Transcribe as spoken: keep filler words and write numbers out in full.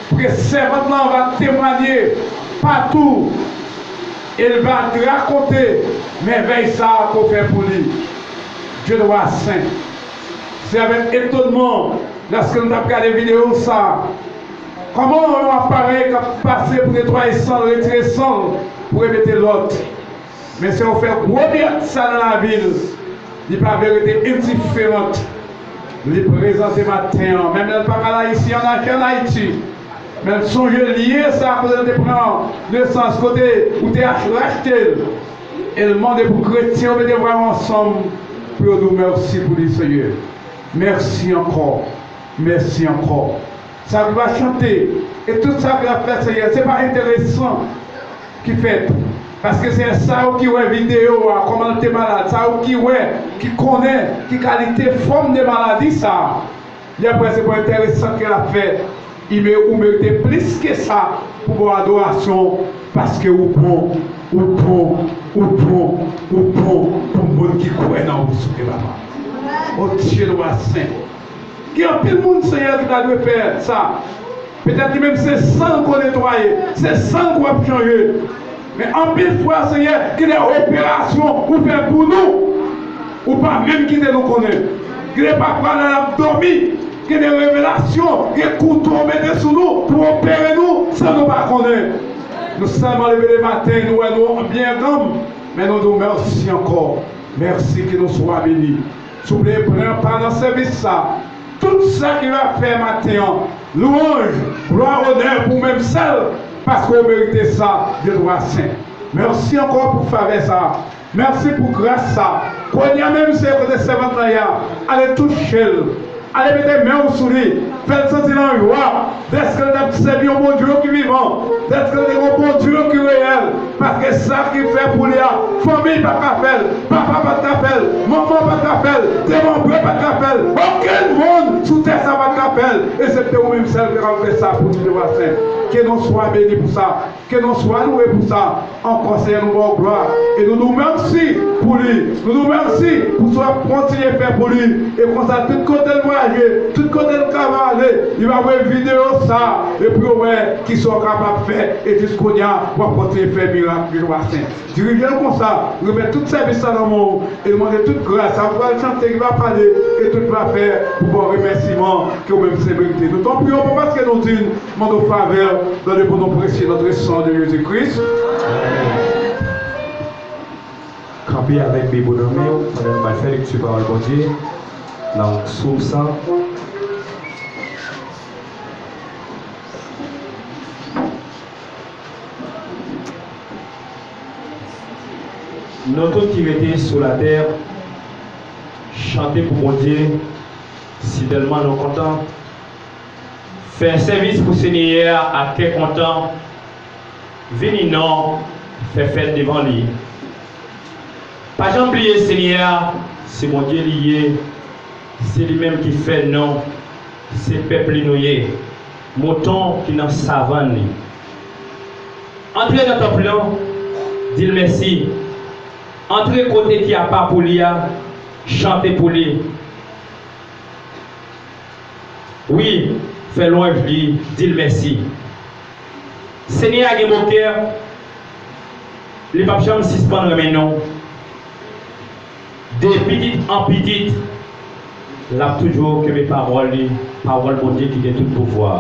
Ke sèvant lan va temwanye patou, e l va rakonte mèvèy sa a ke w fè pou li. Dye twa sen. Se avèk etònman lòske nou t ap gade videyo sa a. Kòman yon aparèy k ap pase pou netwaye san l, retire san l, pou remete lòt. Men si w fè gwo byèt sa nan lavi l, li pa vle rete endiferan. Li prezante maten an, menm lè l pa ka al Ayiti, an Ayiti, an Ayiti. Men l sonje lye sa kote l te pran nesans, kote ou te ach-, rachte l. E l mande pou kretyen yo mete vwa yo ansanm pou yo di w mèsi pou li, Senyè. Mèsi ankò. Mèsi ankò. Sa ki va chante, e tout sa ki va fè, Senyè, se pa enteresan ki fèt. Paske se sa yo ki wè videyo a, kòman l te malad, sa yo ki wè, ki konnen ki kalite fòm de maladi sa a. Li ap wè se pa enteresan ke l ap fè. Li me-, ou merite plis ke sa pou ba w adorasyon, paske ou bon, ou bon, ou bon, ou bon pou moun ki kwè nan ou, souple, papa. O Dye twa sen. Gen anpil moun, Senyè, ki ta dwe fè sa. Petèt li menm se san l k ap netwaye, se san l k ap chanje. Men anpil fwa, Senyè, gen de operasyon ou fè pou nou, ou pa menm kite nou konnen. Gen de pafwa lè n ap dòmi, gen de revelasyon, gen kouto w mete sou nou pou opere nou san nou pa konnen. Nou sèlman leve de maten, nou wè nou byen granm, men nou di w mèsi ankò. Mèsi, ke nou swa beni. Souple, pran pa nan sèvis sa. Tout sa ki va fè maten an, lwanj, glwa, onè pou ou menm sèl, paske ou merite sa, Dye twa sen. Mèsi ankò pou favè sa. Mèsi pou gras sa. Kounye a menm, se kote sèvant lan ye a, ale touche l. Ale mete men w sou li. Fè l santi l an jwa. Dèske l t ap sèvi yon Bondye ki vivan, dèske l te gen yon Bondye ki reyèl, paske sa ki fè pou li a, fanmi pa t ka fè l, papa pa t ka fè l, manman pa t ka fè l, demanbre pa t ka fè l, okenn moun sou tè sa pa t ka fè l, eksepte ou menm sèl ki kapab fè sa pou nou, Dye twa sen. Ke non swa beni pou sa. Ke non swa lwe pou sa. Ankò, Senyè, nou ba w glwa e nou di w mèsi pou li. Nou di w mèsi pou sa w ap kontinye fè pou li. E konsa, tout kote l vwayaje, tout kote l ka va ale, li va wè videyo sa a, epi yo wè kisa w kapab fè. E jis kounye a, w ap kontinye fè mirak, Dye twa sen. Dirije l konsa, remèt tout sèvis la nan men w, e nou mande tout gras sa, ou pral chante, ki va pale, e tout va fè pou ba w remèsiman ke ou menm se merite. Nou tanpri w, pa paske nou diy, mande w favè, dans le bon nom précieux de notre Seigneur Jésus-Christ. Kanpe avèk Bib ou nan men w pandan nou pral fè lekti pawòl Bondye nan Source. Nou tout ki rete sou latè, chante pou Bondye, si tèlman nou kontan. Fè sèvis pou Senyè a ak kè kontan. Vini non, fè fèt devan li. Pa janm bliye Senyè a, se Bondye li ye, se li menm ki fè nou, se pèp li nou ye, mouton ki nan savann li. Antre nan tanp lan, di l mèsi. Antre kote ki apa pou li a, chante pou li. Wi, fè lwanj li, di l mèsi. Senyè a gen bon kè, li p ap janm sispann renmen nou. De pitit an pitit, l ap toujou kenbe pawòl li, pawòl Bondye ki gen tout pouvwa.